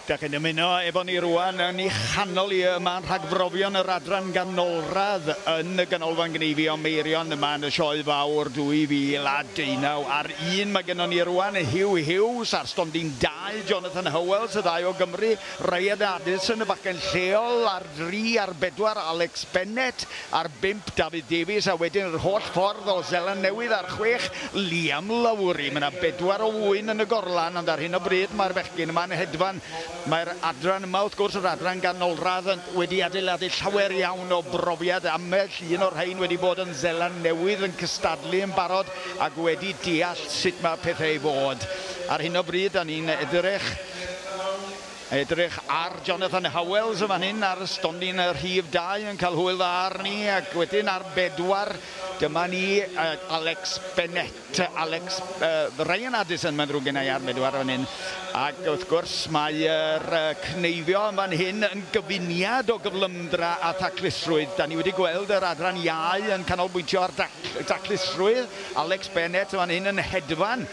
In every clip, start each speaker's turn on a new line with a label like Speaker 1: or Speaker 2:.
Speaker 1: Da chi'n ymuno efo ni rwan yn ei chanol i yma yn rhagbrofion yr adran ganolradd yn y Ganolfan Gneifio Meirion yma yn y Sioe Fawr 2019. Ar un mae gennon ni rwan Huw Hughes ar stondin 2, Jonathan Howells, y ddau o Gymru, Ryan Addison, y bachgen lleol, ar 3, ar 4 Alex Bennett, ar 5 David Davies, a wedyn yr holl ffordd o Seland Newydd ar 6 Liam Lowry. Mae yna 4 o ŵyn yn y gorlan, ond ar hyn o bryd mae'r bechgyn yma'n hedfan. Mae'r adran yma, wrth gwrs, yr adran ganolradd wedi adeiladu llawer iawn o brofiad. Ambell un o'r rhain wedi bod yn Seland Newydd yn cystadlu yn barod ac wedi deall sut mae pethau i fod. Ar hyn o bryd, da ni'n edrych ar Jonathan Howells yn fan hyn ar stondin y rhif 2 yn cael hwyl dda arni, ac wedyn ar 4 dyma ni Alex Bennett, Alex Ryan Addison, mae'n ddrwg gennau, ar 4 fan hyn. Ac wrth gwrs mae'r cneifio yn fan hyn yn gyfuniad o gyflymdra a thaclusrwydd. Da ni wedi gweld yr adran iau yn canolbwyntio ar daclusrwydd. Alex Bennett yn fan hyn yn hedfan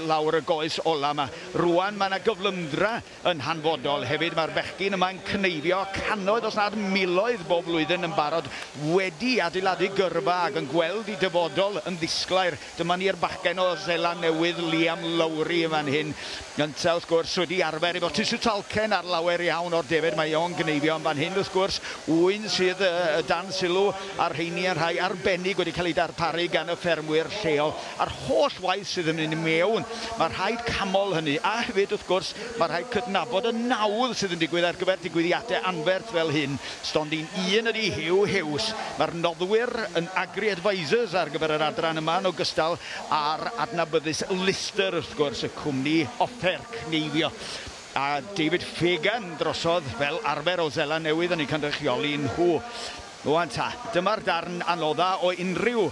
Speaker 1: lawr y goes ola yma. Rwan mae yna gyflymdra yn hanfodol hefyd. Mae'r bechgyn yma'n cneifio cannoedd os nad miloedd bob blwyddyn yn barod, wedi adeiladu gyrfa ac yn gweld i dyfodol yn ddisglair. Dyma ni'r bachgen o Seland Newydd, Liam Lowry yn fan hyn. Gynta wrth gwrs wedi arfer efo tusw talcen ar lawer iawn o'r defed. Mae o'n gneifio yn fan hyn wrth gwrs. Ŵyn sydd dan sylw a'r rheini yn rhai arbennig wedi cael ei darparu gan y ffermwyr lleol. A'r holl waith sydd yn mynd mewn, mae rhaid camol hynny. A hefyd wrth gwrs mae rhaid cydnabod y nawdd sydd yn digwydd ar gyfer digwyddiadau anferth fel hyn. Stondin 1 ydy Huw Hughes. Mae'r noddwyr yn Agri Advisors ar gyfer yr adran yma, yn ogystal â'r adnabyddus Lister wrth gwrs, y cwmni offer cneifio. A David Fagan drosodd fel arfer o Seland Newydd yn eu cynrychioli nhw. Rwan ta, dyma'r darn anodda o unrhyw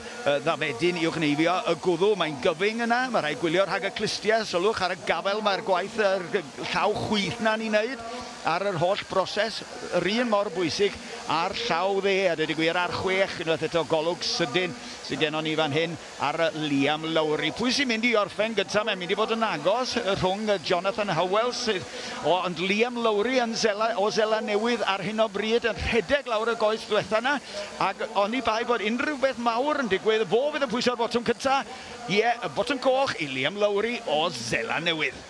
Speaker 1: ddafedyn i'w gneifio, y gwddw. Mae'n gyfyng yna, mae rhaid gwylio rhag y clustiau, sylwch ar y gafel mae'r gwaith yr llaw chwith na'n ei wneud ar yr holl broses, yr un mor bwysig ar llaw dde, a dweud y gwir ar 6, unwaith eto golwg sydyn sydd gennon ni fan hyn ar Liam Lowry. Pwy sy'n mynd i orffen gyntaf? Mae'n mynd i fod yn agos rhwng Jonathan Howells sydd, ond Liam Lowry yn o Seland Newydd ar hyn o bryd yn rhedeg lawr y goes ddiwetha yna, ac oni bai bod unrhyw beth mawr yn digwydd, fo fydd yn pwyso'r botwm cyntaf. Ie, y botwm coch i Liam Lowry o Seland Newydd.